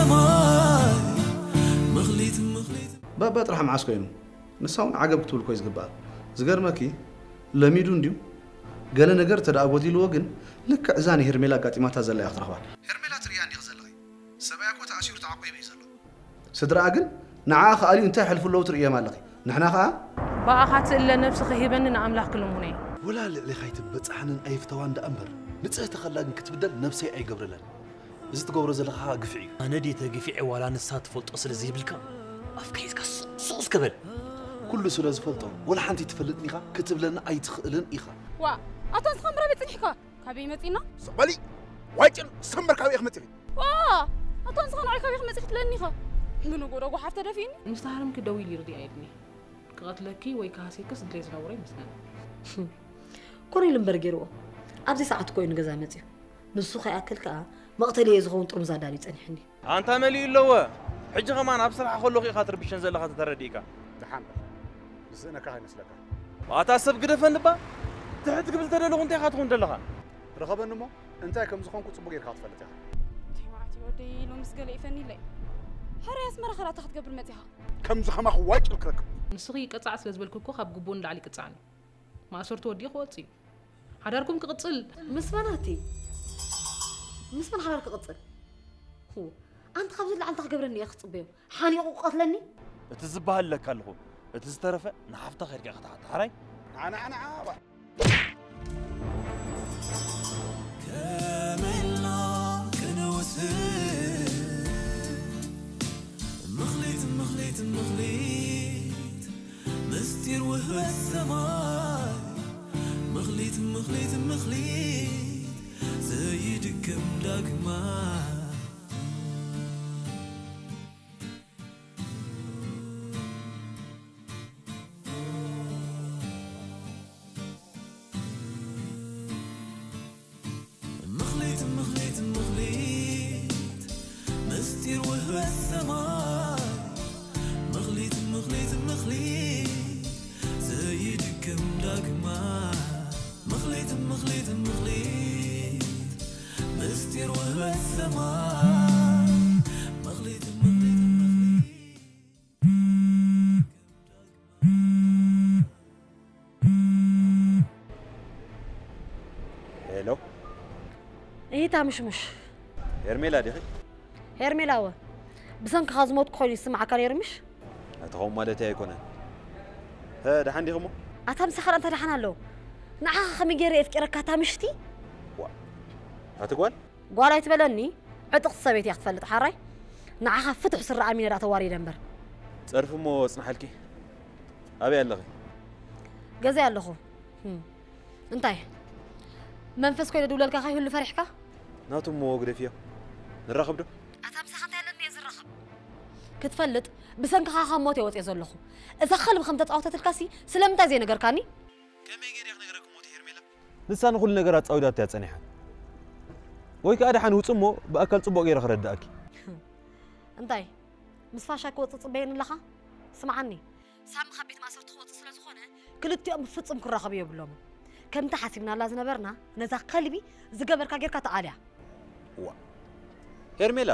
ሰማይ መኽሊት መኽሊት ባባ ጥራሕ መዓስ ኮይኑ ንሳ እውን ዓገብ ክትብል ኮይ ዝግባኣ። ዝገርመኪ ለሚዱ እንድዩ። ገለ ነገር ተደኣ ጎዲልዎ ግን ልክዕ እዛ ንሄርሜላ ኣጋጢማታ ዘላ እያ ክትረኽባ። ሄርሜላ ትርእያ እንዲኺ ዘለኺ። ሰብኣያ እኮ ተኣሲሩ ተዓቂቡ እዩ ዘሎ። ስድራኣ ግን ንዓኣ ክኣልዩ እንታይ የሕልፉ ኣለዉ ትርእዮም ኣለኺ። ንሕና ኸኣ ብኣኻ ትእለ ነብሲ ክሂበኒ ንኣምላኽ ክልምኖ እየ። ወላ ልዕሌኻ ኣይትበጻሕንን ኣይፍተዋን ደኣ እምበር፣ ንጽህቲ ከላ ግን ክትብደል ነብሰይ ኣይገብረለን። እዚ ትገብሮ ዘለኻ ግፍዒ እዩ። ኣነ ድየ ተግፊዐ ዋላ ንሳ ትፈልጦ ስለ ዘይብልካ ኣፍካ ሒዝካ ሱቕ ሱቕ እስከ በል። ኩሉ ስለ ዝፈልጦ ወላ ሓንቲ ኣይትፈልጥን ኢኻ ክትብለኒ ኣይትኽእልን ኢኻ። ዋ፣ ኣታ ንስኻ ምራበይ ጸኒሕካ? ካበይ መጺና? ስቕ በሊ ዋጭን ሰምበር ካበይ ኢኺ መጺኺ? ዋ፣ ኣታ ንስኻ ንዓይ ካበይ ኢኺ መጺኺ ትለኒ ኢኻ? ብንጎ ደጎ ሓፍ ተደፊእኒ። ምስ ተሃረምኪ ደዊሉ ይርድእ ኣይድኒ። ክቐትለኪ ወይ ክሃስየክስ ድሌት ዝነበሮ ይመስለኒ። ኮነ ኢሉ እምበር ገይርዎ። ኣብዚ ሰዓት እኮ እዩ ንገዛ መጺኡ። ንሱ ከይኣክል ከኣ መቕተሊ እየ ዝኸውን ጥርሙዝ ኣዳልዩ ጸኒሑኒ። ኣንታ መሊኡ ኣለወ። ሕጂ ኸማን ኣብ ስራሕ ከለኹ ኢኻ ትርብሸን ዘለኻ ተተረዲእካ። ደሓን በል። ዝስእነካ ከይመስለካ። ኣታ ሰብ ግደፈኒ እባ። ትሕት ክብል ተደለኹ እንታይ ኢኻ ትኹን ዘለኻ? ርኸበኒ እሞ እንታይ ከም ዝኾንኩ ጽቡቕ ጌርካ ትፈልጥ ኢኻ። እንታይ መዓት እዩ ወደይ፣ ሎምስ ገለ ይፈኒለይ። ሕራይ ኣስመራ ኸላታ ክትገብር መጺኻ? ከምዚ ኸማኹ ዋጭ ኢልክረክብ። ንስኺ ቀጻዕ ስለ ዝበልኩ እኮ ካብ ግቡእ ንላዕሊ ቅጻዕኒ። ማእሰርቱ ወዲኡ ክወጽእ እዩ። ሓዳርኩም ክቕጽል። ምስ መን ኣቲ? ምስ መን ሓዳር ክቕጽል? ሁ፣ ኣንቲ ካብዚ ንላዕሊ እንታይ ክገብረኒ እየ ክጽበዮ? ሓኒቑ ክቐትለኒ? እቲ ዝበሃል ለካ ኣለኹ። እቲ ዝተረፈ ንሓፍታ ኸይድካ ኢኻ ትሓታ። ሓራይ? ንዓ፣ ንዓ፣ ንዓ፣ ባ- ከመይና ክንውስን? ምኽሊት፣ ምኽሊት፣ ምኽሊት፣ ምስጢር ውህበት ሰማይ። ምኽሊት፣ ምኽሊት፣ ምኽሊት፣ ዘይድገም ዳግማይ። ምኽሊት፣ ምኽሊት፣ ምኽሊት፣ ምስጢር ውህበት ሰማይ። ምኽሊት፣ ምኽሊት፣ ምኽሊት፣ ዘይድገም ዳግማይ። ምኽሊት፣ ምኽሊት፣ ምኽሊት፣ ምስጢር ውህበት ሰማይ። ምኽሊት፣ ምኽሊት፣ ምኽሊት። ሄሎ። እሂታ ምሽሙሽ። ሄርሜላ ዲኺ? ሄርሜላ እወ። ብሰንክኻ ዝሞትኩ ኮይኑ ይስምዓካ ነይሩ ምሽ? እቲ ኸምኡ ማለተይ ኣይኮነን። ሀ፣ ደሓን ዲኺ እሞ? ኣታ ምሳኻ እንታይ ደሓን ኣለዎ? ንዓኻ ከመይ ገይረ የፍቂረካ እታ ምሽቲ? ዋ፣ ኣቲ ጓል? ጓል ኣይትበለኒ፣ ዕጥቕቲ ሰበይቲ እያ ክትፈልጥ ሓራይ። ንዓኻ ፍቱሕ ስረ ኣሚነ ደኣ ተዋሪደ እምበር። ጸርፊ እሞ ጽንሓልኪ። ኣበይ ኣለኺ? ገዛይ ኣለኹ። ህም። እንታይ? መንፈስ ኮይነ ድውለልካ ከይህሉ ፈሪሕካ? ናቱ እሞ ግደፍዮ። ንራኸብ ዶ? ኣታ ምሳኻ እንታይ ኣለኒ እየ ዝራኸብ? ክትፈልጥ፣ ብሰንክኻ ካብ ሞት እየ ወፅየ ዘለኹ። እዛ ከልቢ ከም ተፃወተትልካሲ ስለምንታይ ዘይነገርካኒ? ከመይ ገይረ ክነግረኪ ሞት ሄርሜላ? ንሳ ንኹሉ ነገር ኣጻዊዳቶ እያ ጸኒሓ። ወይ ከኣ ደሓን ውጹ እሞ ብኣካል ጽቡቕ ገይረ ክረድኣኪ። እንታይ? ምስ ፋሻ ክወጽእ ጽበየኒ ኣለኻ? ስምዓኒ፣ ሳሚ ካብ ቤት ማእሰርቲ ክወጽእ ስለ ዝኾነ፣ ክልቲኦም ብፍጹም ክራኸቡ የብሎምን። ከምቲ ሓሲብናላ ዝነበርና፣ ነዛ ከልቢ ዝገበርካ ጌርካ ተኣልያ። ዋ። ሄርሜላ።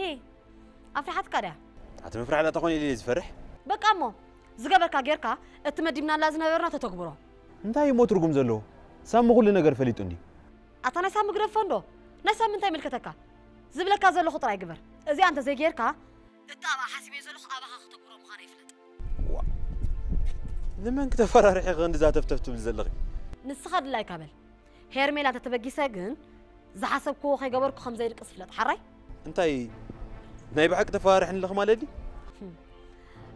እይ፣ ኣፍሪሓትካ ድያ? ኣቲ ምፍራሕ ዳኣ ተኾነ ኢለ ዝፈርሕ። በቃ እሞ፣ ዝገበርካ ጌርካ፣ እቲ መዲብናላ ዝነበርና ተተግብሮ። እንታይ እሞ ትርጉም ዘለዎ? ሳሚ ኩሉ ነገር ፈሊጡ እንዲ። ኣታ ናይ ሳሚ ግደፎ እንዶ፣ ናይ ሳሚ እንታይ ይምልከተካ? ዝብለካ ዘለኹ ጥራይ ግበር። እዚኣ እንተ ዘይጌርካ፣ እቲ ኣብኣ ሓሲበዮ ዘለኹ ኣባኻ ከተግብሮ ምዃነይ ፍለጥ። ዋ። ንመን ክተፈራርሒ ኢኺ ክንድዛ ተፍተፍ ትብል ዘለኺ? ንስኻ ድላይካ በል። ሄርሜላ እንተተበጊሰ ግን፣ ዝሓሰብክዎ ከይገበርኩ ከም ዘይድቅስ ፍለጥ፣ ሓራይ? እንታይ ናይ ብሓቂ ተፈራርሕኒ ኣለኺ ማለት ድዩ? ህም።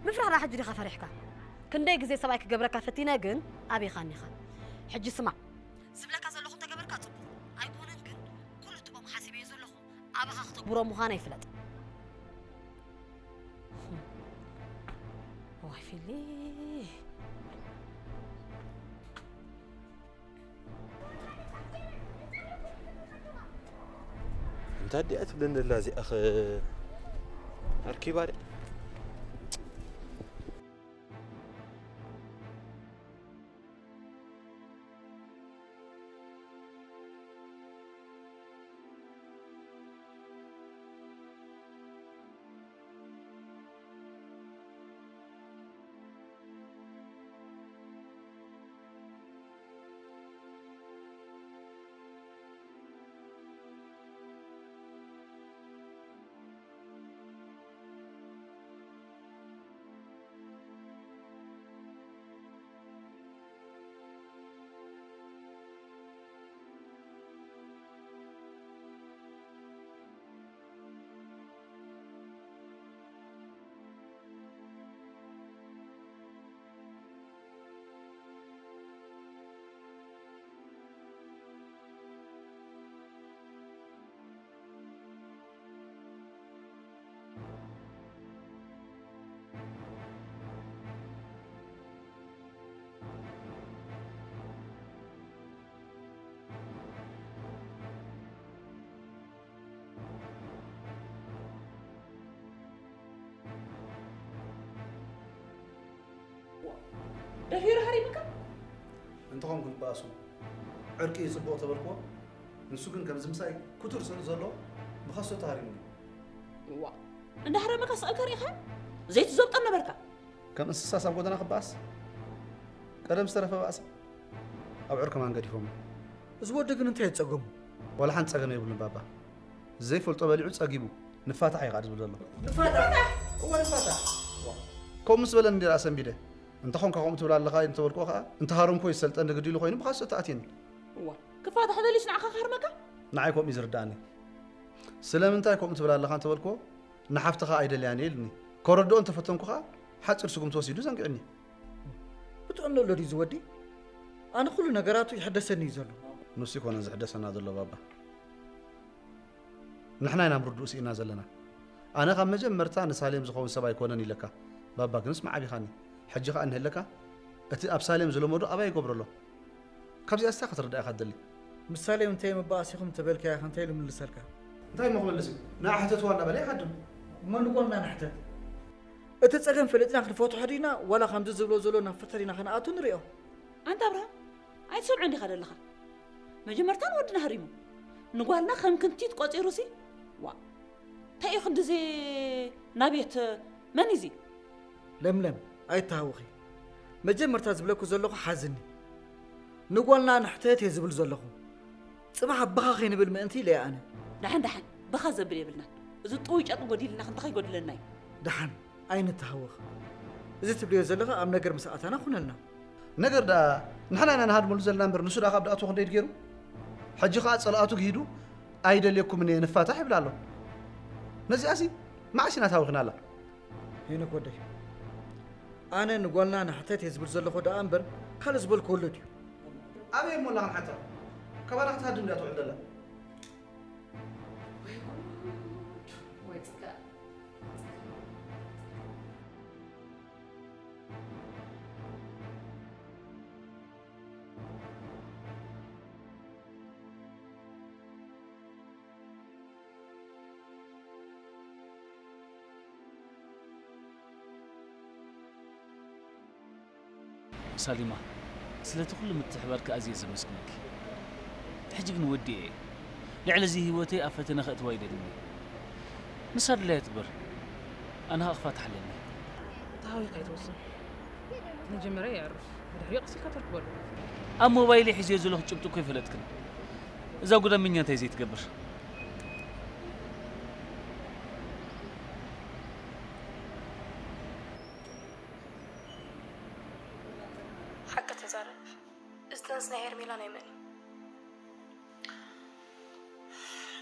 ምፍራህ ደኣ ሕጂ ዲኻ ፈሪሕካ? ክንደይ ግዜ ሰብኣይ ክገብረካ ፈቲነ ግን ኣበይኻኒ ኢኻ። ሕጂ ስማዕ፣ ዝብለካ ዘለኹ እንተገበርካ ጽቡቕ፣ ኣይኮነን ግን ኩሉ እቲ ከምኡ ሓሲበዮ ዘለኹ ኣባኻ ክተግብሮ ምዃነይ ፍለጥ። ዋይ ፊሊ። እንታይ ድያ ትብለኒ ዘላ እዚኣ ኸ ኣርኪባ ድያ? ደፊሩ ሃሪሙካ? እንተኾን ክንበኣሱ ዕርቂ እዩ ጽቡቕ ተበልክዎ። ንሱ ግን ከምዚ ምሳይ ክቱር ስለ ዘሎ ብኸሶ ተሃሪሙኒ። እዋ፣ እንዳሃረመካ ስቐልካ ርኢኻ? ዘይትዘብጦ ነበርካ። ከም እንስሳስ ኣብ ጎደና ክበኣስ? ቀደም ዝተረፈ ባእሲ ኣብ ዕርኪ ማን ገዲፎም? እዚ ወዲ ግን እንታይ እዩ ጸገሙ? ዋላ ሓንቲ ጸገም የብሉን ባባ። ዘይፈልጦ በሊዑ ጸጊቡ። ንፋታሕ እዩ ኸኣ ዝብል ዘሎ። ንፋታሕ? እወ ንፋታሕ። ከምኡ ምስ በለኒ እንዲኣ ሰንቢደ። እንተኾንካ ከምኡ ትብል ኣለኻ እንተበልክዎ ኸኣ እንተሃረምኩዎ ይሰልጠኒ ግዲ ኢሉ ኮይኑ ብኻሶ ተኣትየኒ። እዋ፣ ክፋታሕ ደልዩስ ንዓኻ ክሃርመካ? ንዓይ ከምኡ እዩ ዝርድኣኒ። ስለምንታይ ከምኡ ትብል ኣለኻ እንተበልክዎ ንሓፍትኻ ኣይደልያን እየ ኢሉኒ። ከረድኦ እንተፈተንኩ ኸኣ ሓጺር ስጉምቲ ወሲዱ ዘንጊዑኒ። ብጥዕና ኣሎ ድዩ እዚ ወዲ? ኣነ ኩሉ ነገራቱ ይሕደሰኒ እዩ ዘሎ። ንሱ ኣይኮነን ዝሕደሰና ዘሎ ባባ። ንሕና ኢና ምርድኡ ስኢና ዘለና። ኣነ ካብ መጀመርታ ንሳሌም ዝኸውን ሰብ ኣይኮነን ኢለካ። ባባ ግንስ መዓቢኻኒ። ሕጂ ኸኣ እንህለካ እቲ ኣብ ሳሌም ዝለመዶ ኣባይ ይገብሮ ኣሎ። ካብዚኣ ስታ ክትርዳእ ኢኻ ትደሊ። ምስ ሳሌም እንታይ ምበኣስ ኢኹም ተበልካያ እንታይ ኢሉ ምልሰልካ? እንታይ እሞ ክመልስ እዩ? ንዓ ሕተትዋ እናበለ ይሃድም። እሞ ንጎልና ንሕተት። እቲ ጸገም ፈሊጥና ክንፈትሖ ዲና ዋላ ከምዚ ዝብሎ ዘሎ ናብ ፍትሒ ዲና ክንኣቱ ንሪኦ? ኣንታ ኣብርሃም ኣይትሰምዖ እንዲኻ ዘለኻ። መጀመርታ ንወድና ሃሪሙ ንጓልና ከም ክንቲት ቆጺሩሲ። ዋ እንታይ እዩ ክንድዚ ናቤት መን እዚ? ለምለም ኣይተሃውኺ። መጀመርታ ዝብለኩ ዘለኹ ሓዝኒ። ንጓልና ንሕተት እየ ዝብል ዘለኹ። ጽባሕ ኣባኻ ከይንብል ምእንቲ ኢለ እየ ኣነ። ደሓን ደሓን ብኻ ዘብል የብልናን። እዚ ጥውይ ጨርቂ ጎዲልና ክንተ ከይጎድለና እዩ። ደሓን ኣይንተሃወኽ። እዚ ትብልዮ ዘለኻ ኣብ ነገር ምስ ኣታና ኩነልና። ነገር ደኣ ንሕና ኢና ንሃድመሉ ዘለና እምበር ንሱ ደኣ ካብ ደኣትዎ ክንደይ ድገይሩ? ሕጂ ኸኣ ጸላእቱ ግሂዱ ኣይደልየኩምን እየ ንፋታሕ ይብል ኣሎ። ነዚኣሲ መዓስ ኢና ተሃዊኽናላ? ሄኖክ ወደይ ኣነ ንጓልና ንሕተት እየ ዝብል ዘለኹ ደኣ እምበር ካልእ ዝበልኩ ወሎ ድዩ? ኣበይ እሞ ኣላ ክንሓታ? ካባና ክትሃድም ድያ ትውዕል ዘላ? ወይ ጉድ ወይ ጽጋብ። ሳሊማ፣ ስለቲ ኩሉ ምትሕባርኪ ኣዝየ ዘመስግነኪ። ሕጂ ግን ወዲኤ እየ። ልዕሊ እዚ ህይወተይ ኣብ ፈተነ ከእትዋ ኣይደልን እየ። ንሳ ድላያ ትግበር። ኣነ ኸኣ ክፋታሕ ኣለኒ። ተሃዊኻ ኣይትወስን። መጀመርያ የዕርፍ፣ ብድሕሪኡ ቀስ ኢልካ ተርክበሉ። ኣብ ሞባይለይ ሒዘዮ ዘለኹ ጭብጢ እኮ ኣይፈለጥክን። እዛ ጉዳመኛ እንታይ ዘይትገብር? ሓቂ ተዛረብ። እዚ ጥንሲ ናይ ሄርሜላ ናይ መን እዩ?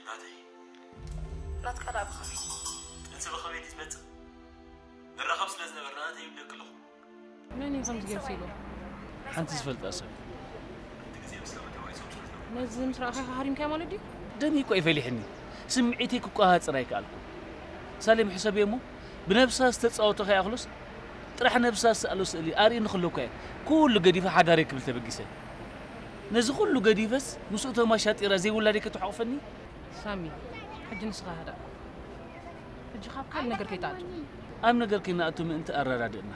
ናተይ። ናትካ ደኣ ብኸመይ? ጥንሲ ብኸመይ ድዩ ትመጽእ? ንራኸብ ስለ ዝነበርና ናተይ ይብለኪ ኣለኹ። መን እዩ ከምዚ ገይሩ ኢሉ? ሓንቲ ዝፈልጣ ሰብ። ኣብቲ ግዜ ምስላ መደባይ ሰው ስለ ዝነበርኩ። ነዚ ምስ ረኣኻያ ሃሪምካያ ማለት ድዩ? ደመይ እኮ እዩ ፈሊሕኒ። ስምዒተይ ክቆጻጸር ኣይከኣልኩን። ሳሌም ሕሰብዮ እሞ ብነብሳ ዝተጻወቶ ከይኣኽሎስ ጥራሕ ነብሳ ዝሰኣሎ ስእሊ ኣርእየኒ ከሎ እኳ እየ ኩሉ ገዲፈ ሓዳረይ ክብል ተበጊሰ። ነዚ ኩሉ ገዲፈስ ምስኡ ተማሻጢራ ዘይውላደይ ከተሕቑፈኒ? ሳሚ፣ ሕጂ ንስኻ ህዳእ። ሕጂ ካብ ካልእ ነገር ከይትኣቱ። ኣብ ነገር ከይንኣቱ ምእንቲ ኣረዳድእና።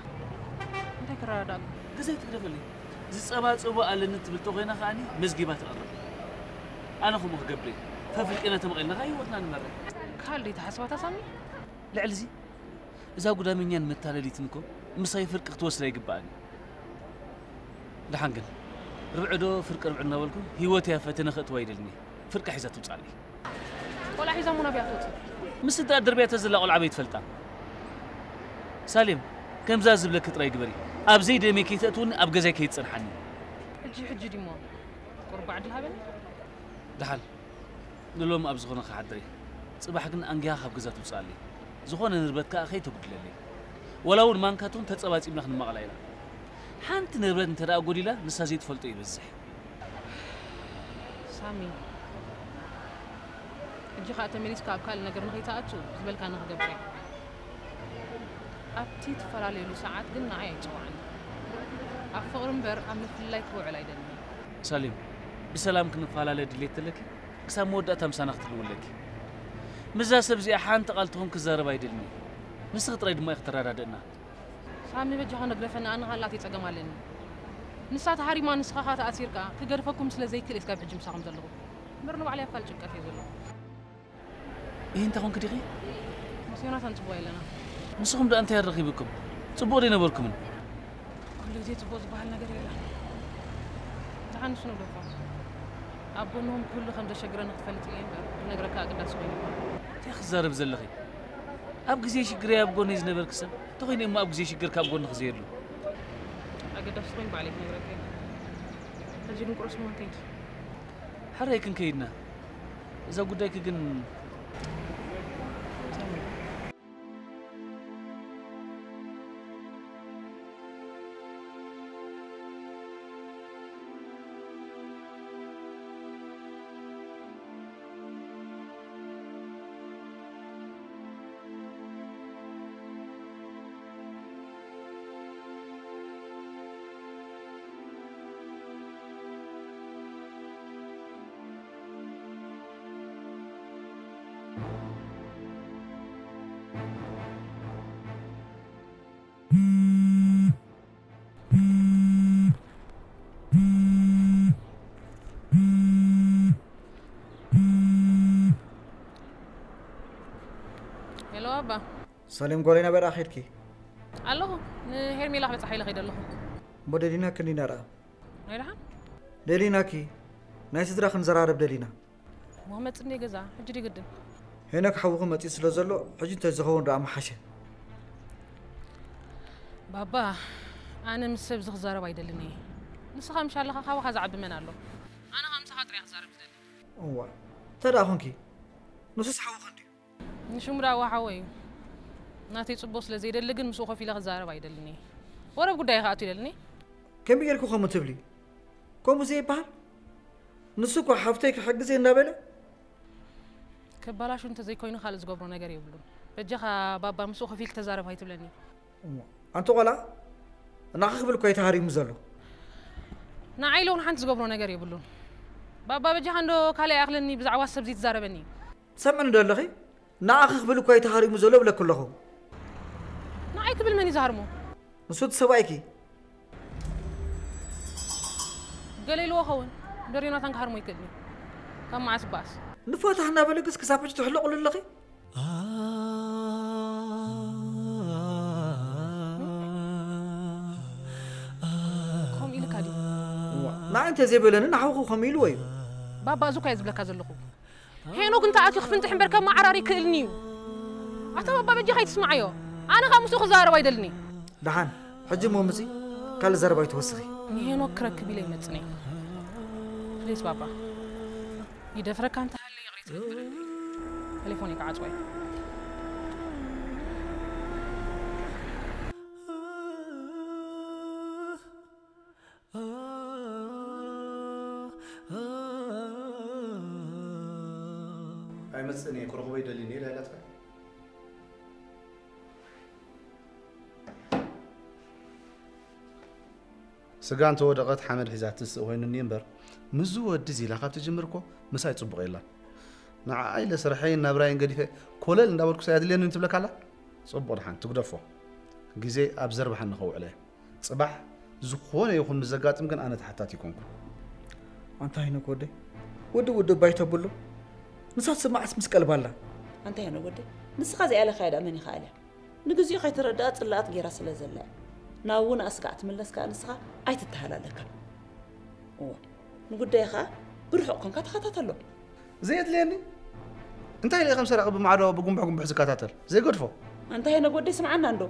እንታይ ክረዳዳእኩም? ግዜ ኣይትግደፈለይ። ዝጸባጸቦ ኣለኒ ትብል ተኾይና ከኣኒ መዝጊባ ተቕርብ። ኣነ ከምኡ ክገብር እየ። ፈፍልቄና ተመቒልና ከኣ ህይወትና ንመርሕ። ካልእ ደይትሓስብ ኣታ ሳሚ? ልዕሊ እዚ እዛ ጉዳመኛን መታለሊትን እኮ ምሳይ ፍርቂ ክትወስድ ኣይግብኣን እዩ። ደሓን ግን ርብዒ ዶ ፍርቂ ርብዒ እናበልኩ ህይወተይ ኣብ ፈተነ ከእትዋ ኣይደልን እየ። ፍርቂ ሒዛ ትውጻለይ። ቆልዓ ሒዛ እሞ ናበይ እያ ትወጽእ? ምስ ስድራ ደርብያቶ ዘላ ቆልዓ ኣበይ ትፈልጣ? ሳሌም ከምዛ ዝብለኪ ጥራይ ግበሪ። ኣብ ዘይደልየ ከይተእትውኒ ኣብ ገዛይ ከይትጸንሓኒ። ሕጂ ሕጂ ድዩ እሞ ቁሩብ ዕድል ሃበኒ? ደሓን ንሎሚ ኣብ ዝኾነ ክሓድር እየ። ጽባሕ ግን ኣንጊኻ ካብ ገዛ ትውጽኣለይ። ዝኾነ ንብረት ከኣ ከይተጉድለለይ። ወላ እውን ማንካ ትኹን ተጸባጺብና ክንማቐላ ኢና። ሓንቲ ንብረት እንተ ደኣ ጎዲላ ንሳ ዘይትፈልጦ ይበዝሕ። ሳሚ፣ ሕጂ ከኣ ተመሊስካ ኣብ ካልእ ነገር ንኸይትኣቱ ዝበልካኒ ክገብር እየ። ኣብቲ ትፈላለየሉ ሰዓት ግን ንዓይ ኣይጽውዓኒ። ኣብ ፍቕሪ እምበር ኣብ ምፍልላይ ክውዕል ኣይደልን እየ። ሳሌም፣ ብሰላም ክንፈላለ ድሌት ተለኪ ክሳብ መወዳእታ ምሳና ክትህልዊ ኣለኪ። ምስዛ ሰብ እዚኣ ሓንቲ ቃል ትኹን ክዛረብ ኣይደልን እየ። ንስኺ ጥራይ ድማ ኢኺ ተረዳድእና። ሳሚ በጃኻ ንግደፈኒ ኣነ ኻልኣተይ ጸገም ኣለኒ። ንሳ ተሃሪማ ንስኻ ኸኣ ተኣሲርካ ክገድፈኩም ስለ ዘይክእል እየ ስጋብ ሕጂ ምሳኹም ዘለኹ። እምበር ንባዕለይ ኣብ ካልእ ጭንቀት እየ ዘለኹ። ይህ እንተ ኾንክ ዲኺ? ምስ ዮናታን ጽቡቕ ኣለና። ንስኹም ደኣ እንታይ ኣረኺብኩም? ጽቡቕ ዶ ኣይነበርኩምን? ኩሉ ግዜ ጽቡቕ ዝበሃል ነገር የለን። ደሓን ንሱ ንግደፎ። ኣብ ጎንኹም ክህሉ ከም ዘሸግረኒ ክፈልጥ ኢለ እምበር ክነግረካ ኣገዳሲ ኮይኑ ኣይኮነን። እንታይ ክትዛረቢ ዘለኺ? ኣብ ግዜ ሽግረይ ኣብ ጎነይ ዝነበርኪ ሰብ እንተኾይነ እሞ ኣብ ግዜ ሽግርኪ ኣብ ጎንኺ ዘየሉ። ኣገዳሲ ኮይኑ ባዕለይ ክነግረካ እየ። ሕጂ ግን ቁርስ ምዃን ከይድ። ሕራይ ክንከይድና እዛ ጉዳይኪ ግን ሄሎ ኣባ። ሳሌም ጓለይ ናበይ ደኣ ኸድኪ? ኣለኹ። ንሄርሜላ ክበጽሓ ኢለ ኸይደ ኣለኹ። እሞ ደሊናኪ እንዲና ደኣ? ናይ ደሓን? ደሊናኪ። ናይ ስድራ ክንዘራረብ ደሊና። እሞ ክመጽእ እንድየ ገዛ። ሕጂ ድዩ ግድን? ሄኖክ ሓውኺ መጺኡ ስለ ዘሎ ሕጂ እንተዝኸውን ደኣ ምሓሸ። ባባ፣ ኣነ ምስ ሰብ እዚ ክዛረብ ኣይደልን እየ። ንስኻ ምሽ ኣለኻ ካባኻ ዝዓቢ መን ኣሎ? ኣነ ኸኣ ምሳኻ ጥራይ እየ ክዛረብ ዝደሊ። እዋ፣ እንታይ ደኣ ኾንኪ? ንሱስ ሓውኺ እንድዩ። ንሽሙ ደኣ ወሓወ እዩ። ናተይ ጽቡቕ ስለ ዘይደሊ ግን ምስኡ ኮፍ ኢለ ክዛረብ ኣይደልን እየ። ወረብ ጉዳይ ክኣቱ ይደልኒ። ከመይ ጌርኪ ከምኡ ትብሊ? ከምኡ ዘይበሃል። ንሱ እኮ ሓፍተይ ክሕግዘ እናበለ ከባላሹ እንተዘይኮይኑ ካልእ ዝገብሮ ነገር የብሉን። በጃኻ ባባ ምስኡ ኮፍ ኢልኪ ተዛረብ ኣይትብለኒ። እሞ ኣንቲ ቆልዓ ንዓኺ ክብል እኮ እዩ ተሃሪሙ ዘሎ። ንዓይ ኢሉ እውን ሓንቲ ዝገብሮ ነገር የብሉን። ባባ በጃኻ እንዶ ካልእ ኣይኣኽለኒ ብዛዕባ ሰብ ዘይትዛረበኒ። ትሰምዕኒ ዶ ኣለኺ? ንዓኺ ክብል እኮ እዩ ተሃሪሙ ዘሎ እብለኪ ኣለኹ። ንዓይ ክብል መን እዩ ዝሃርሞ? ንሱ እቲ ሰብኣይኪ። ገለ ኢልዎ ኸውን። እምበር ዮናታን ክሃርሞ ይክእል እዩ። ካብ መዓስ በኣስ? ንፋታህ እናበለክስ ክሳብ ሕጂ ትሕለቑሉ ኣለኺ? ከምኡ ኢልካ ድዩ? ንዓይ እንተዘይበለኒ ንሓውኹ ከምኡ ኢልዎ እዩ። ባባ እዚ እኳ እየ ዝብለካ ዘለኹ። ሄኖክ እንተ ኣትዩ ክፍንጥሕ እምበር ከመዓራሪ ይክእልኒ እዩ። ኣታ ባባ በጃኻ ኣይትስምዓዮ። ኣነ ካብ ምስኡ ክዘራረብ ኣይደልን እየ። ደሓን፣ ሕጂ እሞ ምጺ ካልእ ዘረባ ኣይትወስኺ። ንሄኖክ ክረክብ ኢለ ይመጽእ ነይ። ፕሊስ ባባ። ይደፍረካ እንተሃልየ ይቕሬታ ግበረለይ። ቴሌፎነይ ክዓጽዎ እየ። ኣይመጽእን እየ ክረኽቦ ይደሊ እየ ኢላ ኢላትካ። ስጋ እንተወደቐት ሓመድ ሒዛ ትስእ ኮይኑኒ እምበር ምስዚ ወዲ እዚ ኢላ ካብ ትጅምር እኮ ምሳይ ጽቡቕ የላን። ንዓኣ ኢለ ስርሐይን ናብራይን ገዲፈ ኮለል እንዳበልኩስ ኣየድልየንን ትብለካ ኣላ። ጽቡቕ ደሓን ትግደፎ። ግዜ ኣብ ዘርብሓኒ ከውዕሎ እየ። ጽባሕ ዝኾነ ይኹን ምስ ዘጋጥም ግን ኣነ ተሓታቲ ኣይኮንኩን። ኣንታ ሄኖክ ወደይ፣ ውድእ ውድእ ባይ ተብሎ። ንሳ ትስማዕስ ምስ ቀልባ ኣላ። ኣንታ ሄኖክ ወደይ፣ ንስኻ ዘይኣለካያ ደኣ መን ይኽኣል እያ? ንግዚኡ ከይተረድኣ ጽላኣት ገይራ ስለ ዘላ እያ። ናብ ውንኣ ስጋዕ ትምለስ ከኣ ንስኻ ኣይትተሃላለካን። እወ፣ ንጉዳይ ከኣ ብርሑቕ ኮንካ ተኸታተሎ። ዘየድልየኒ እንታይ ኢለ ከም ሰራቒ ብማዕዶ ብጉንቡሕ ጉንቡሕ ዝከታተል? ዘይገድፎ። ኣንታ ሄኖክ ወደይ ስምዓና እንዶ።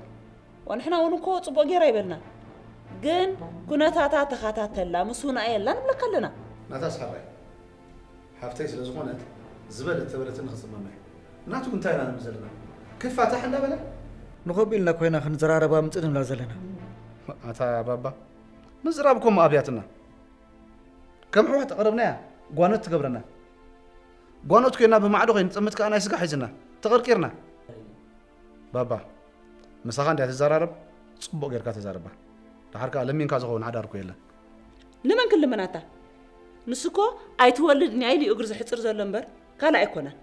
ወንሕና እውን እኮ ጽቡቕ ጌራ ይበልና። ግን ኩነታታ ተኸታተላ፣ ምስ ውንኣ የላ ንብለካ ኣለና። ናታስ ሕራይ ሓፍተይ ስለ ዝኾነት ዝበለት ተበለትኒ ክጽመማ እየ። ናቱ እንታይ ኢና ንብል ዘለና? ክፋታሕ እንዳበለ? ንኸምኡ ኢልና እኮ ኢና ክንዘራረባ ምጽእ ንብላ ዘለና። ኣታ ባባ፣ ምዝራብ እኮ እሞ ኣብያትና። ከም ኣሕዋት ተቐረብናያ፣ ጓኖት ትገብረና። ጓኖት ኮይና ብማዕዶ ከይንጥምት ከኣ ናይ ስጋ ሒዝና፣ ተቐርቂርና። ባባ፣ ምሳኻ እንድያ ትዘራረብ፣ ጽቡቕ ጌርካ ተዛረባ። ደሓር ከኣ ለሚንካ ዝኸውን ሓዳር እኮ የለን። ንመን ክልምናታ? ንሱ እኮ ኣይትወልድን እያ ኢሉ እዩ እግሩ ዘሕጽር ዘሎ እምበር ካልእ ኣይኮነን።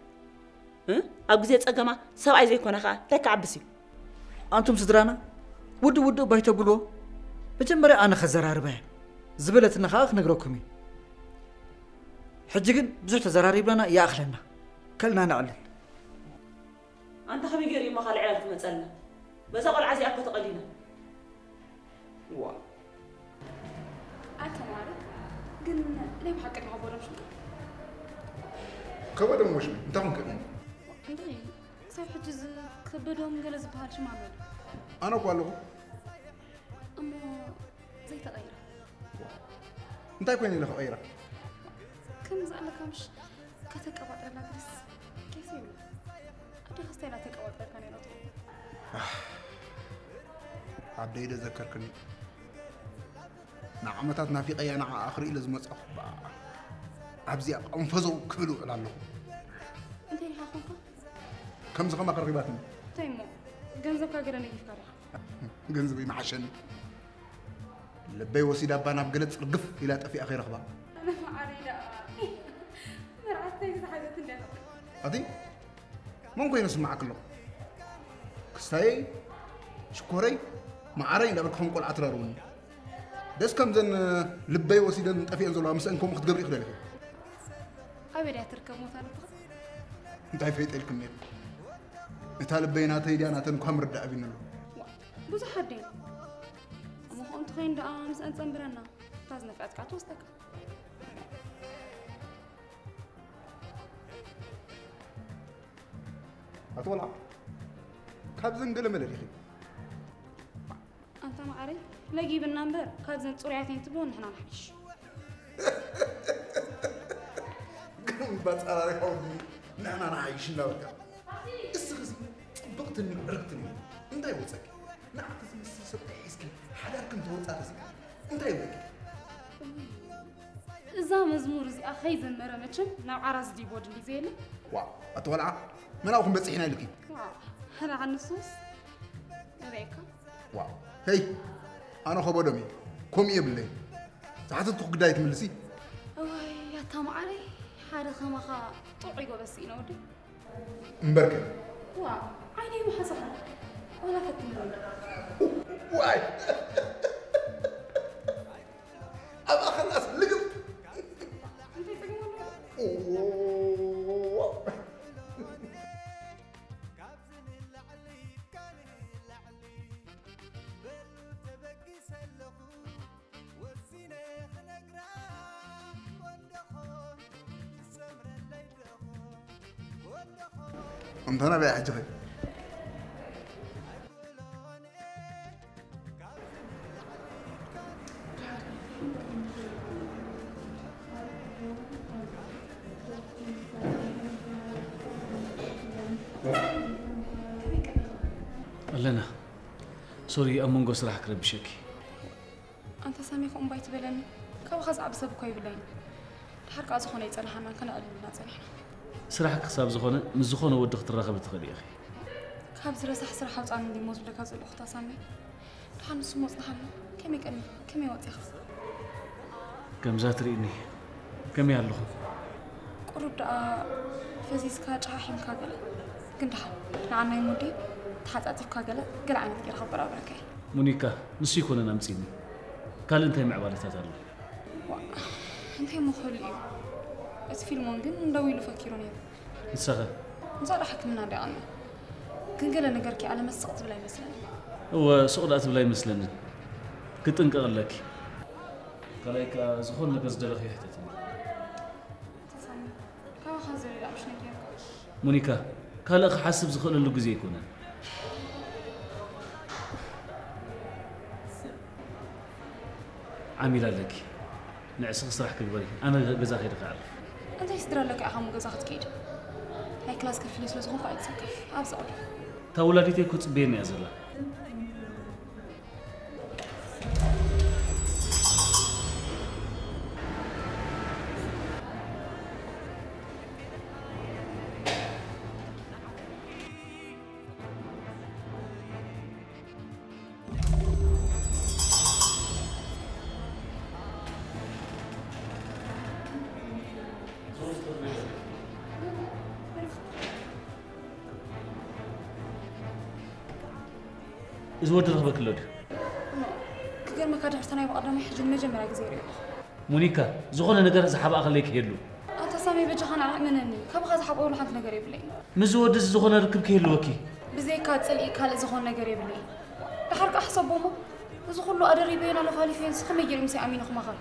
እ? ኣብ ግዜ ጸገማ ሰብኣይ ዘይኮነ ከኣ እንታይ ክዓብስ እዩ? ኣንቱም ስድራና ውድእ ውድእ ባይ ተብልዎ። መጀመርያ ኣነ ከዘራርባ እየ። ዝበለትና ከኣ ክነግረኩም እዩ። ሕጂ ግን ብዙሕ ተዘራሪብና ይኣኽለና። ከልና ነዕልል። ኣንታ ከመይ ገይሩ እሞ ካልዕ ዕላል ክመጸልና? በዛ ቆልዓ እዚኣ እኮ ተቐሊና። ዋ ኣተማሪ ግን ናይ ብሓቂ ዶ ከበዶም ሽምካ? ከበዶም ወሽሚ እንታይ ኮንክ? እንድዒ ክሳብ ሕጂ ዝከበዶም ገለ ዝበሃል ሽም ኣሎ። ኣነ እኮ ኣለኹ። እሞ ዘይተቐይረ እንታይ ኮይነ ኢለ ክቐይራ? ከምዚ ኣለካ ምሽ ከተቀባጥረላ ግድስ ኬፍ ይብላ። ኣዴኻ ስታይላ ተቀባጥረልካ ነይራ ትኸውን። ኣደይ ዶ ዘከርክኒ? ንዓመታት ናፊቐያ ንዓኣ ክርኢ ኢለ ዝመጻኹ ኣብዚኣ ቀንፈዘው ክብል ውዕል ኣለኹ። እንታይ ኢኻ ኮንካ? ከምዚ ከማኺ ረኺባትኒ። እንታይ እሞ ገንዘብካ ገለ ነጊፍካ ዲኻ? ገንዘበይ መሓሸኒ። ልበይ ወሲዳ እባ ናብ ገለ ጽርግፍ ኢላ ጠፊኣ ከይረኽባ። ኣነ መዓረይ ደኣ መርዓተይ ዝሓዘት እንዲያ። ኣቲ መን ኮይነ ስምዓክ ኣለኹ? ክስታየይ ሽኮረይ መዓረይ እንዳበልኩ ከም ቆልዓ ትራርውኒ። ደስ ከምዘን ልበይ ወሲደን ጠፊአን ዘለዋ ምስአን ከምኡ ክትገብሪ ኢኺ ደሊኺ? ኣበይ ድያ ትርከብ ሞታ ነብኻ? እንታይ ፈይጠልክኒ? እታ ልበይ ናተይ ድያ ናተን እኳ ምርዳእ ኣቢኒ ኣሎ። ብዙሓት ድየን? እሞ ከምኡ እንተኾይኑ ደኣ ምስአን ጸንብረና። እታ ዝነፍዐትካ ትወስደካ። ኣቶ ወልዓ ካብዘን ገለ መለ ዲኺ? ኣንታ መዓረይ ለጊብና እምበር ካብዘን ጽሩያት እየን ትብሎ ንሕና ንሓይሽ። ግን ባጻራሪኻ ወዲ ንሕና ንሓይሽ እናበልካ እስኺ ጽብቕትን ምዕርግትን እዩ እንታይ ወጸኪ? ንዓኺ ዝመስል ሰብኣይ ሒዝኪ ሓዳርክን ተወጻእክሲ እንታይ ይብለኪ? እዛ መዝሙር እዚኣ ከይዘመረ መቸም ናብ ዓራስ ዲቦ ድልዩ ዘየለ። ዋ ኣቲ ቆልዓ መናብኹም በጺሕና ኢልኪ። ሕና ንሱስ ርኤካ። ዋ ሄይ ኣነ ኸበዶም እዩ ከምኡ የብለይ። ዝሓተትኩ ግዳይ ትምልሲ። እዋይ ኣታ መዓረይ ሓደ ኸማኻ ጥዑይ ጎበዝ ስኢነ ወዲ። እምበርከ ዋ ዓይነይ ምሓሳኻ ዋላ ፈትንኒ። ዋይ ኣብ ኣኸላስ ልግብ እንታይ ጸገም ኣለዎ? እንተና በይ ሕጂ ኸይ ኣለና ሶሪ ኣብ መንጎ ስራሕ ክረብሸኪ። ኣንታ ሳሚ ከምኡ እምባ ኣይትበለኒ። ካባኻ ዝዓቢ ሰብ እኮ የብላይን። ድሓር ከኣ ዝኾነ ኣይጸናሓናን ከነዕልል ኢና ጸኒሕና። ስራሕ ክሳብ ዝኾነ ምስ ዝኾነ ወዲ ክትራኸቢ ትኽእሊ ኢኺ። ካብዚ ረሳሕ ስራሕ ኣውጻኒ እንዲሞ ዝብለካ ዘለኹ ኣታ ሳሚ። ድሓር ንሱ ሞጽናሓሎ ከመይ ቀኒ ከመይ ወጺኻ? ከምዛ ትርእኒ ከመይ ኣለኹ? ቁሩብ ደኣ ፈዚዝካ ጨሓሒምካ ገለ ግን ደሓን ንዓናይ ሙዲ ተሓጻጺፍካ ገለ ገለ ዓይነት ገይርካ ኣበራብረካ እየ። ሙኒካ፣ ንሱ ኣይኮነን ኣምጺኒ። ካልእ እንታይ ምዕባለታት ኣሎ? ዋእ፣ እንታይ ምኽእል እዩ? እቲ ፊልሞን ግን ደው ኢሉ ፈኪሩ ነይሩ። ንሳኸ? ንሳ ደኣ ሕክምና እንዳ ይቐንያ። ግን ገለ ነገርኪ ኣለመስቕ ትብል ኣይመስለንን። እወ፣ ሱቕ ደኣ ትብል ኣይመስለንን። ክትጥንቀቒ ኣለኪ። ካልኣይ ከኣ ዝኾነ ነገር ዝደለኽዮ ሕተትኒ። ተሳሚ፣ ካባኻ ዝደልዮ ደኣ ምሽ ነጊረካ። ሙኒካ፣ ካልእ ክሓስብ ዝኽእለሉ ግዜ ኣይኮነን። ዓሚል ኣለኪ። ንዕስኺ ስራሕ ክግበሪ፣ ኣነ ገዛ ከይደ ክዓርፍ። እንታይ ስድራ ኣለካ ኢኻ እሞ ገዛ ክትከይድ? ናይ ክላስ ከፊለ ስለ ዝኾንኩ ኣይትሰከፍ። ኣብዚ ቕድም። እታ ወላዲተይ እኮ ጽበየኒ እያ ዘላ። እዚ ወዲ ረኽበክሎ ድዩ? ክገርመካ ድሕርቲ ናይ ብቐዳማይ ሕጂ ንመጀመርያ ግዜ ሪኦ። ሙኒካ፣ ዝኾነ ነገር ዝሓብኣ ከለይ ክህሉ። ኣታ ሳሚ በጃኻ ንዓ እመነኒ፣ ካባኻ ዝሓብኦ ወላ ሓንቲ ነገር የብለይ። ምስዚ ወዲ እዚ ዝኾነ ርክብ ክህልወኪ። ብዘይካ ጽልኢ ካልእ ዝኾነ ነገር የብለይ። ድሓር ከኣ ሕሰቦሞ፣ እዚ ኩሉ ኣደሪበዮን ኣለፋሊፈዮን ስኸመይ ገይሩ ምሳይ ኣሚኑ ክመኸር?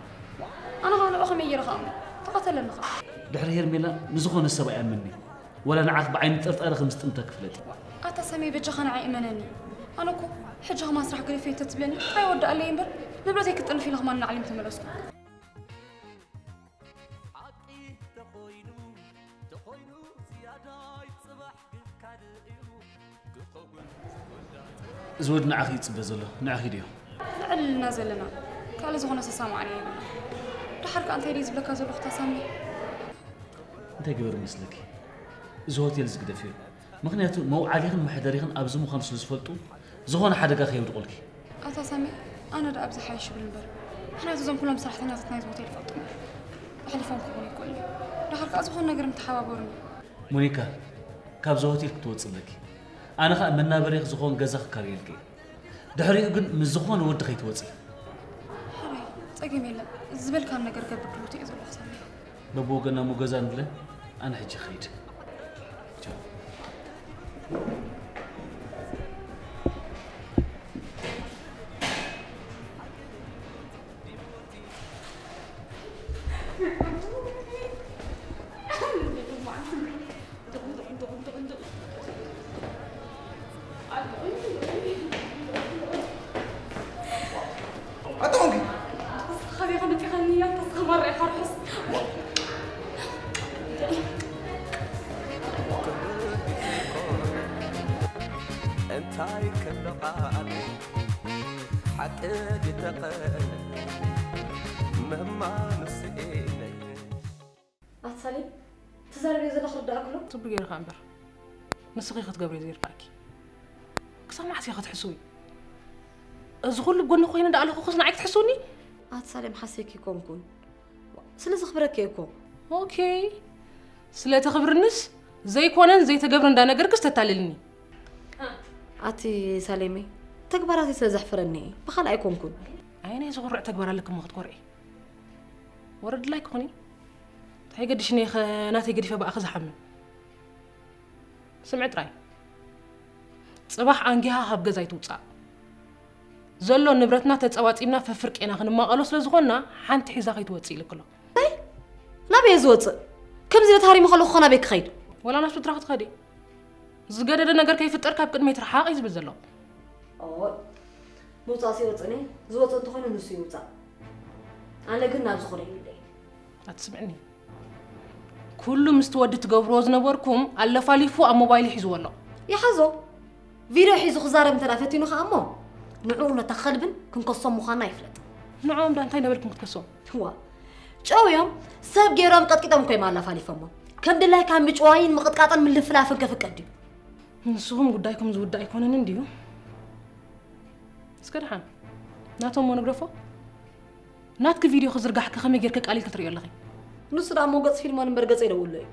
ኣነ ኸኣ ንዑ ከመይ ገይረ ክኣምኖ? ተቐተለኒ ኸኣ። ድሕሪ ሄርሜላ ንዝኾነ ሰብ ኣይኣምንኒ። ወላ ንዓኽ ብዓይኒ ጥርጣረ ከም ዝጥምታ ክፍለጥ። ኣታ ሳሚ በጃኻ ንዓይ እመነኒ። ኣነ እኮ ሕጂ ኸማ ስራሕ ገዲፈ እንተትብለኒ ኣይወድኣለይ እምበር ንብረተይ ክጥንፍ ኢለ ኸማ ንላዕሊ ምተመለስኩ። ሓቂ ተኾይኑ ተኾይኑ ዝያዳይ ጽባሕ ግን ካልእ እዩ ክኸውን ዝወዳ እዚ ወዲ ንዓኺ ይጽበ ዘሎ ንዓኺ ድዮ? ንዕልልና ዘለና ካልእ ዝኾነ ሰሳማዕና የብልና። ድሓር ከኣ እንታይ ድዩ ዝብለካ ዘለኹ ታሳሚ? እንታይ ግበር መስለኪ? እዚ ሆቴል ዝግደፍ እዩ። ምኽንያቱ መውዓሊኽን መሕደሪኽን ኣብዚ ምዃኑ ስለ ዝፈልጡ ዝኾነ ሓደጋ ከየውድቑልኪ። ኣታ ሳሚ ኣነ ደኣ ኣብዚ ሓይሽ ይብል እምበር ምኽንያቱ እዞም ኩሎም ሰራሕተኛታት ናይዚ ሆቴል ይፈልጡኒ። ኣሕሊፎም ክህቡኒ ይክእሉ እዮም። ድሓር ከኣ ዝኾነ ነገር ምተሓባበሩኒ። ሞኒካ ካብዚ ሆቴል ክትወፂ ኣለኪ። ኣነ ከኣ መናበሪኺ ዝኾን ገዛ ክካረየልኪ እየ። ድሕሪኡ ግን ምስ ዝኾነ ወዲ ከይትወፂ። ሕራይ ፀገም የለን ዝበልካኒ ነገር ገብር ድሉት እየ ዘለኹ ሳሚ። በብወገና እሞ ገዛ ንብለ ኣነ ሕጂ ይኸይድ። ቻው። ኣታ ኮንኪ ተስኻ ዲኻ ነፊኻኒ እያ ተስኻ ማራ ኢኻ ርሑስ እንታይ ከሎ ቃል ሓቂ ድተቐል መማኑ ስኢነይ ኣቲ ሳሌም ትዛረብዮ ዘለኺ ርዳእኪ ኣሎ? ጽቡቕ ጌርካ እምበር ንስኺ ክትገብርዮ ዘይርዳእኪ። ክሳብ መዓስ ኢኺ ክትሕስዊ? እዚ ኩሉ ኣብ ጎኒ ኮይነ እንዳኣለኹኽስ ንዓይ ክትሕስውኒ? ኣቲ ሳሌም ሓስየኪ ኣይኮንኩን ስለ ዘኽብረኪ እየ እኮ። ኦኬ ስለ ተኽብርንስ ዘይኮነን ዘይተገብረ እንዳነገርክስ ተታልልኒ። ኣቲ ሳሌመይ ተግባራተይ ስለ ዘሕፍረኒ እየ ብኻልእ ኣይኮንኩን። ኣየናይ ዘኹርዕ ተግባር ኣለኪ እሞ ክትኮርዒ? ወረድላይ ክኹኒ እንታይ ገዲሽኒ ኢኸ ናተይ ገዲፈ ብኣኺ ዝሓምም። ስምዒ ጥራይ ጽባሕ ኣንጊሃ ካብ ገዛይ ትውጻእ። ዘሎ ንብረትና ተጸባጺብና ፈፍርቅ ኢና ክንማቐሎ ስለ ዝኾንና ሓንቲ ሒዛ ከይትወጽእ ኢልኪ ኣሎ። እንታይ? ናበይ እየ ዝወጽእ? ከምዚ ኢለ ተሃሪመ ከለኹ ኸ ናበይ ክኸይድ? ወላ ናብ ስድራኺ ትኸዲ። ዝገደደ ነገር ከይፍጠር ካብ ቅድመይ ትርሓቕ እዩ ዝብል ዘሎ። ምውፃእ ሲወፅእኒ ዝወፅእ እንተኾይኑ ንሱ ይውፃእ ኣነ ግን ናብዚ ኹነ ይብለይ ኣትስምዕኒ ኩሉ ምስቲ ወዲ ትገብርዎ ዝነበርኩም ኣለፋሊፉ ኣብ ሞባይል ሒዝዎ ኣሎ ይሓዞ ቪድዮ ሒዙ ክዛረብ እንተ ፈቲኑ ከዓ እሞ ንዕኡ ነታ ከልብን ክንከሶም ምዃንና ይፍለጥ ንዕኦም ዳ እንታይ ነበልኩም ክትከሶም ዋ ጨው እዮም ሰብ ገይሮም ቀጥቂጦም እኮ እዮም ኣለፋሊፎሞ ከም ድላይካ ምጭዋይን ምቕጥቃጥን ምልፍላፍን ከፍቀድ ድዩ ንስኹም ጉዳይኩም ዝውዳእ ኣይኮነን እንድዩ እስከ ደሓን ናቶም ሞ ንግደፎ ናትኪ ቪድዮ ክዝርጋሕ ከ ከመይ ጌርኪ ቃሊል ክትርእዮ ኣለኺ ንሱ ደኣ ሞ ገጽ ፊልሞን እምበር ገጸይ ደውሎ እዩ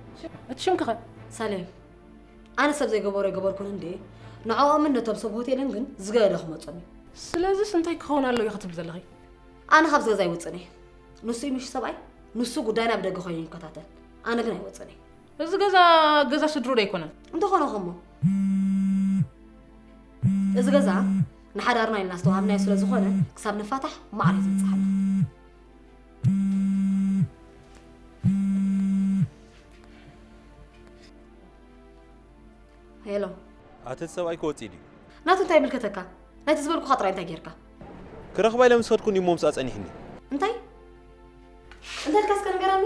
እቲ ሽምኪ ከ ሳሌም ኣነ ሰብ ዘይገበሮ ኣይገበርኩን እንዴ ንዕኦምን ነቶም ሰብ ሆቴልን ግን ዝገደደ ክመጾም እዩ ስለዚስ እንታይ ክኸውን ኣለዎ ክትብል ዘለኺ ኣነ ካብዚ ገዛ ኣይወጽእን እየ ንሱ እዩ ምሽ ሰብኣይ ንሱ ጉዳይና ብደገ ኮይኑ ይከታተል ኣነ ግን ኣይወጽእን እየ እዚ ገዛ ገዛ ስድሩ ዶ ኣይኮነን እንተኾነ ኸሞ እዚ ገዛ ንሓዳርና ኢልና ዝተዋሃብናዮ ስለ ዝኾነ ክሳብ ንፋታሕ ማዕረ እዩ ዘብፅሓና ሄሎ ኣቲ እቲ ሰብኣይ ክወፅእ ድዩ ናቱ እንታይ ይምልከተካ ናይቲ ዝበልኩኻ ጥራይ እንታይ ጌርካ ክረኽባ ኢለ ምስ ከድኩ እሞ ምስኣ ፀኒሕኒ እንታይ እንታይ ኢልካ እስከ ንገረኒ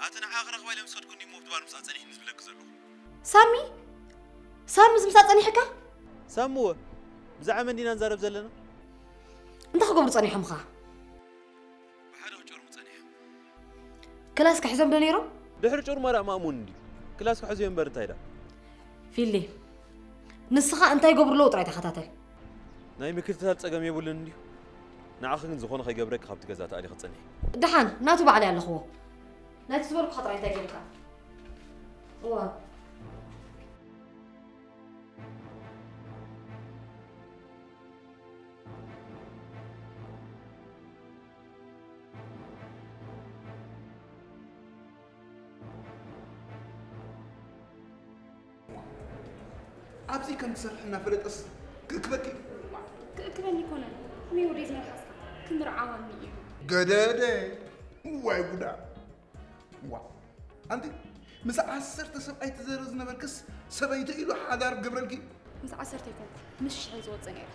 ኣቲ ንዓ ክረኽባ ኢለ ምስ ከድኩ እሞ ብድባር ምስኣ ፀኒሕኒ ዝብለኪ ዘለኹ ሳሚ ሳሚ ምስ ምሳ ጸኒሕካ? ሳሚ እወ ብዛዕባ መን ዲና ንዛረብ ዘለና? እንታይ ክገብሩ ጸኒሖም ኸኣ? ብሓደ ክጨርሙ ጸኒሖም። ክላስ ክሕዞም ዶ ነይሮም? ድሕሪ ጨርሞ ደኣ ማእሙን እንድዩ። ክላስ ክሕዙ እዮም እምበር እንታይ ደኣ? ፊሊ ንስኻ እንታይ ይገብሩ ኣለዉ ጥራይ ተኸታተል። ናይ ምክትታል ጸገም የብሉን እንድዩ። ንዓኺ ግን ዝኾነ ከይገብረኪ ካብቲ ገዛ ተኣሊኺ ጽንሒ። ደሓን ናቱ ባዕለይ ኣለኽዎ። ናይቲ ዝበልኩኻ ጥራይ እንታይ ጌርካ? እዋ። ኣብዚ ከም ትሰርሒ እናፈለጠስ ክእክበኪ? ክእክበኒ ይኮነን። ከመይ ወደይ ዝመልሓስካ? ክምርዓወኒ እዩ። ገደደ። ዋይ ጉዳ። ዋ ኣንቲ ምስ ዓሰርተ ሰብኣይ ትዘሪ ዝነበርክስ ሰበይቲ ኢሉ ሓዳር ገብረልኪ? ምስ ዓሰርተ ይኮንኩ ምስ ሽሕ ዝወፅእ ነይረ።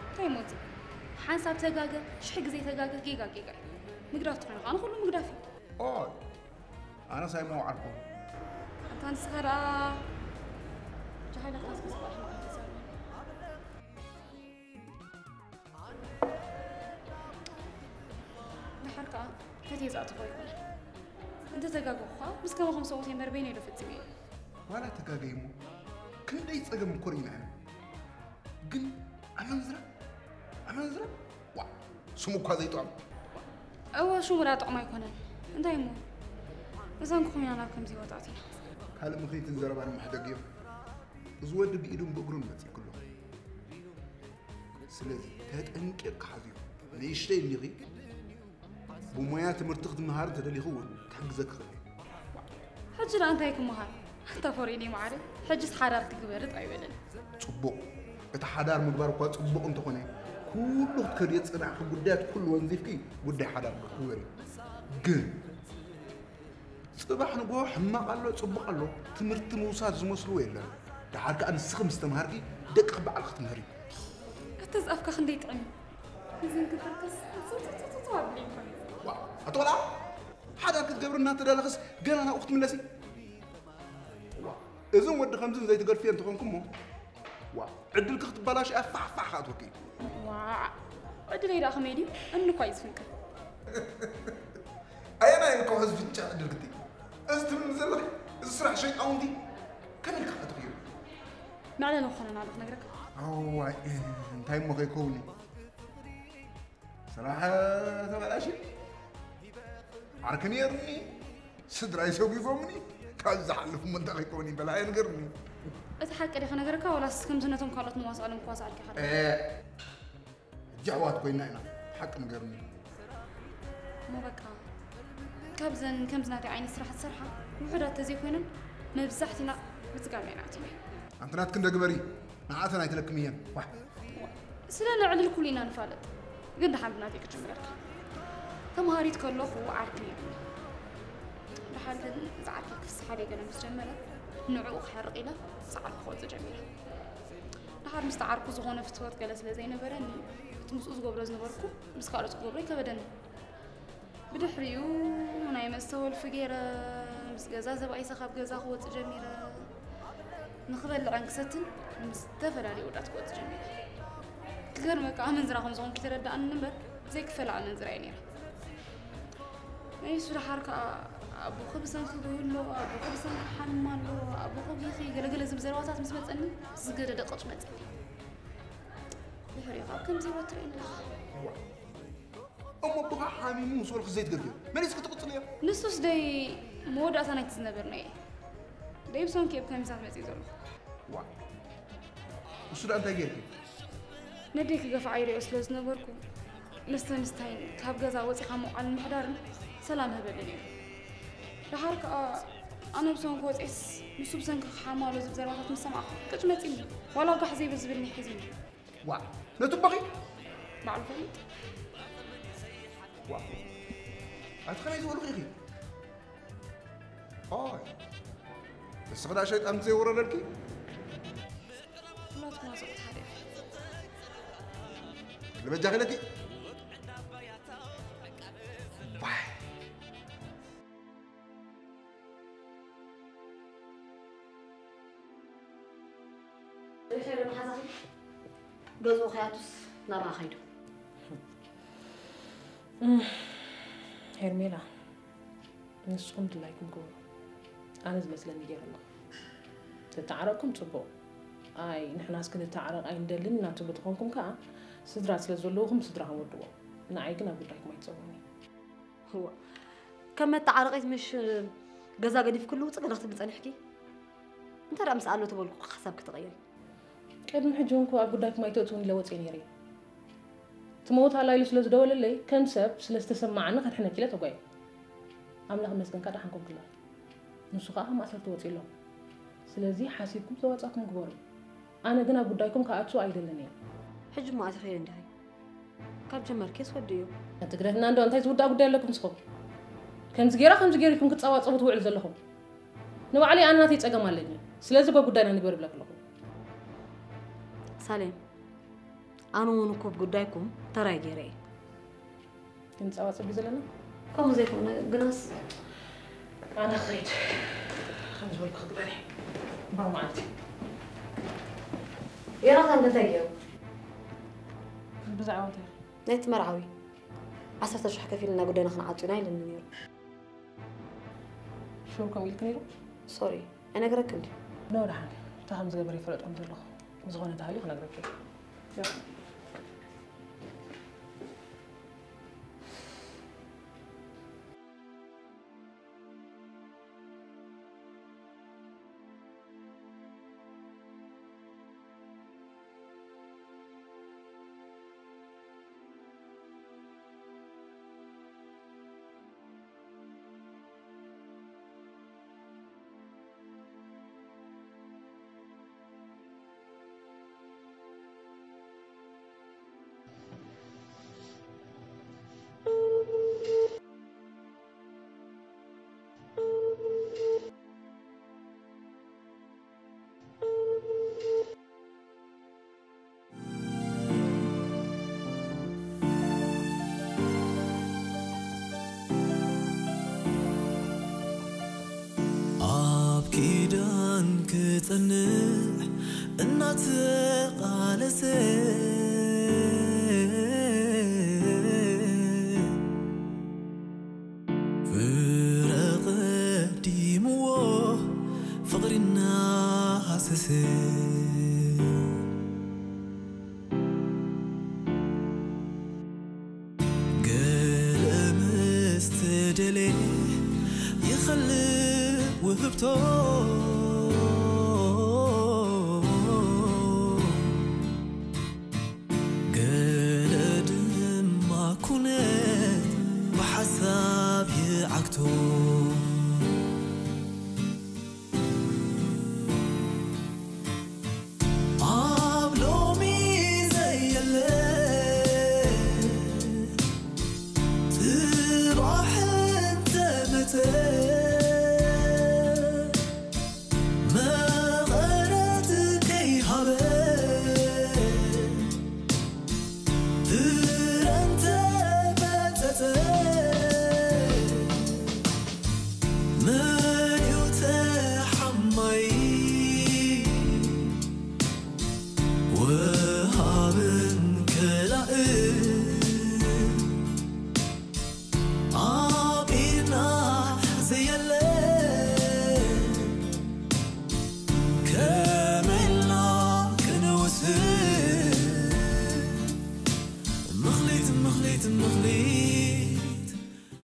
እንታይ ሞዚ? ሓንሳብ ተጋገ ሽሕ ግዜ ተጋገ ጌጋ ጌጋ እዩ። ምግዳፍ ትኾነ ከዓ ንኩሉ ምግዳፍ እዩ። ኦይ ኣነስ ኣይመውዓልኩ። ኣንታ ንስኻ ደኣ ጃሃይላ ክላስ ክስባሕ ማለት እዩ። ድሓር ከዓ ፈትየ ዝኣተኹ ኣይኮነን። እንተተጋገኹ ከዓ ምስ ከማኹም ሰብኡት እየ እምበር በይነይ ዶ ፈፂመዮ። ዋላ ተጋገይ እሞ ክንደይ ፀገም እኮ ርኢና ኢና። ግን ኣመንዝራ ኣመንዝራ ዋ ስሙ እኳ ዘይጥዕም። እወ ሽሙ ደኣ ጥዑም ኣይኮነን። እንታይ እሞ ብሰንክኹም ኢና ናብ ከምዚ ወጣት ኢና። ካልእ ምኽኒትን ዘረባን ማሕደግ እዮም። እዚ ወዲ ብኢዱን ብእግሩን መፂእኩ ኣለኹ። ስለዚ ተጠንቂቕካ ሓዝዮ። ንእሽተይ እኒኺ ብሞያ ትምህርቲ ክትምሃር እንተደሊኹ እውን ክሕግዘኪ ክእል እየ። ሕጂ ደኣ እንታይ ክመሃር? ኣታ ፈሪኒ መዓረ፣ ሕጅስ ሓዳር ክግበር ጥራይ በለኒ። ጽቡቕ። እቲ ሓዳር ምግባር እኳ ጽቡቕ እንተኾነ፣ ኩሉ ክትከድዮ ዝጸናሕኪ ጉዳያት ኩሉ ወንዚፍኪ ጉዳይ ሓዳር ክግበር እዩ። ግን ጽባሕ ንግሆ ሕማቕ ኣሎ ጽቡቕ ኣሎ ትምህርቲ ምውሳድ ዝመስልዎ የለን። ደሓር ከኣ ንስኺ ምስ ተምሃርኪ ደቅኺ ባዕልኺ ክትምህሪ። ኣታ እዚ ኣፍካ ክንደይ ጥዑም እዩ። እዚ እንክፈልከስ ጽውጽውጽውጽው ኣብለይ እኮ እዩ። ዋእ ኣቲ ቆልዓ ሓዳር ክትገብሪ እናተዳለኽስ ገና ናብኡ ክትምለሲ? ዋእ እዝን ወዲ ከምዝን ዘይትገድፍዮ እንተኾንኩ እሞ ዋእ ዕድልኪ ክትበላሽያ ፋሕ ፋሕ ክኣትወኪ እዩ። ዋእ ዕድለይ ደኣ ከመይ ድዩ? እኒ እኳ እዩ ዝፍንቅል። ኣየናይ እንኮ ህዝቢ ጨ ዕድልኪ እቲ እዚ ትብልኒ ዘለኺ እዚ ስራሕ ሸይጣውንቲ ከመይ ኢልኪ ክኣትኽዮ? መዕለሊ ክኾነና ዶ ክነግረካ? ኣዋይ እንታይ እሞ ከይከውን እዩ? ስራሕ ተበላሽኒ ዓርኪ ነይሩኒ ስድራይ ሰጒጎምኒ ካብ ዝሓልፍ እሞ እንታይ ከይከውን እዩ በላ ኣየንገርኒ እቲ ሓቂ ዲ ክነገረካ ወላስ ከምዚ ነቶም ካልኦት መዋሳእሎም ክዋሳኣልካ ይኸእል ሕጂ ኣሕዋት ኮይና ኢና ሓቂ ንገርኒ እሞ በቃ ካብዘን ከምዚ ናተይ ዓይነት ስራሕ ዝሰርሓ ውሑዳት ተዘይኮይነን መብዛሕትና ብፅጋም ኢና ኣቲና ኣንቲ ናትክን ደ ግበሪ ንዓተን ኣይትለክምየን ዋሕ ስለ ንዕልል ኩሉ ኢና ንፋለጥ ግን ደሓን ብናተይ ክጅምረልካ ተምሃሪት ከለኹ ዓርኪ ነይሩኒ ደሓር ግን እዚ ዓርከይ ክፍስሓለይ ገለ ምስ ጀመረ ንዕኡ ክሓርቕ ኢለ ዝዓርኩ ክወፅእ ጀሚረ ደሓር ምስቲ ዓርኩ ዝኾነ ፍትወት ገለ ስለ ዘይነበረኒ እቲ ምስኡ ዝገብሮ ዝነበርኩ ምስ ካልኦት ክገብሮ ይከበደኒ ብድሕሪኡ ናይ መስተ ወልፊ ገይረ ምስ ገዛ ተባኢሰ ካብ ገዛ ክወፅእ ጀሚረ ንኽበልዕን ክሰትን ምስ ዝተፈላለዩ ወዳት ክወፅእ ጀሚረ ክገርመካ ኣመንዝራ ከም ዝኾንኩ ይተረድኣኒ እምበር ዘይክፈላ ኣመንዝራ እየ ነይረ ናይ እሱ ደሓር ከዓ ኣቦኺ ብሰንኪ ይህሎ ኣቦኺ ብሰንኪ ሓምም ኣሎ ኣቦኺ ጊኺ ገለገለ ዝብል ዘረባታት ምስ መፀኒ ዝገደደ ቅጭ መፀኒ ድሕሪኡ ካብ ከምዚ ወትረ ኣለኻ እሞ ኣቦኻ ሓሚሙ ምስ በልኩ ዘይትገብር መሊስኪ ትቕፅልዮ ንሱስ ደይ መወዳእታ ናይቲ ዝነበርና እየ ደይ ብሰንኪ እየ ብከሚሳት መፅእ ዘለኹ ዋ እሱ ደኣ እንታይ ጌርኪ ነደይ ክገፋዓ ይሪኦ ስለ ዝነበርኩ መስተ ምስታይን ካብ ገዛ ወፂኻ ምውዓልን ምሕዳርን ሰላም ህበኒ ነይሩ ደሓር ከዓ ኣነ ብሰንኪ ወፂስ ንሱ ብሰንኪ ክሓማሎ ዝብል ዘረባታት ምስ ሰማዕኩ ቅጭ መፂኒ ዋላ ጋሕ ዘይብል ዝብልኒ ሒዝኒ ዋ ነቱ በኺ ባዕሉ ፈልጥ ዋ ኣቲ ከመይ ዝበልኩ ኢኺ ኦይ ንስኺ ደኣ ሸይጣን ዘይወረደልኪ ኩላትኩም ኣዘቑት ሓደ ልበጃ ኺለኪ ባይ ርሕሪ መሓዛኺ ገዝኡ ከያቱስ ናብኣ ኸይዱ ሄርሜላ ንስኹም ድላይኩም ግበሩ ኣነ ዝመስለኒ ገይረ ኣለኹ ተተዓረቅኩም ፅቡቅ ኣይ ንሕናስ ክንተዓረቅ ኣይንደልን ኢና ትብሉ ተኾንኩም ከዓ ስድራ ስለ ዘለውኹም ስድራኹም ወድዎ ንዓይ ግን ኣብ ጉዳይኩም ኣይትፀውኒ እዋ ከም መተዓረቂት ምሽ ገዛ ገዲፍክሉ ውፅእ ገለ ክትብሊ ፀኒሕኪ እንታይ ደኣ ምስ ኣሎ ተበልኩ ሓሳብ ክትቐይሪ ቅድሚ ሕጂ እውን ኣብ ጉዳይኩም ኣይተእትውን ኢለ ወፅየ ነይረ ትመውት ኣላ ኢሉ ስለ ዝደወለለይ ከም ሰብ ስለ ዝተሰማዓኒ ከድሕነኪ ኢለ ተጓየ ኣምላኽ ይመስገን ከዓ ደሓን ኮንክላ ንሱ ከዓ ካብ ማእሰርቲ ወፂኡ ኣሎ ስለዚ ሓሲብኩም ዘዋፃኩም ግበሩ ኣነ ግን ኣብ ጉዳይኩም ክኣቱ ኣይደልን እየ። ሕጂ ማእቲ ኸየ እንዲኺ ካብ ጀመር ኬስ ወዲ እዩ። ኣትግደፍና እንዶ እንታይ ዝውዳእ ጉዳይ ኣለኩም ንስኹም? ከምዚ ጌራ ከምዚ ጌርኩም ክትጸባጸቡ ትውዕሉ ዘለኹም። ንባዕለይ ኣነ ናተይ ጸገም ኣለኒ። ስለዚ ጎ ጉዳይና ንግበር ብለክ ኣለኹ። ሳሌም ኣነ እውን እኮ ብጉዳይኩም ተራይ ገይረ እየ። ክንጸባጸብ ዘለና ከምኡ ዘይኮነ ግናስ ኣነ ክኸይድ ከም ዝበልኩ ክትግበሪ እምበር መዓልቲ ዮናታን እንታይ ገይሩ? ብዛዕባ እንታይ? ናይቲ መርዓዊ ዓሰርተ ሽሕ ከፊልና ጉዳይና ክንዓጹ ኢና ኢለኒ ነይሩ። ሽው ከም ኢልክ ነይሩ? ሶሪ ኣይነግረክ እንዲ ኖ ደሓን እታ ከም ዝገበር ይፈለጦም ዘለኹ ብዝኾነ ተሃልዩ ክነግረክ እየ። ኣብ ኪዳን ክጸንዕ እናተቓለሰ ፍረ ቀዲምዎ ፍቕሪ እናሃሰሰ ገለ ምስ ተደልየ ይኸልእ ውህብቶ ገለ ድማ ኩነት ብሓሳብ ይዓግቶ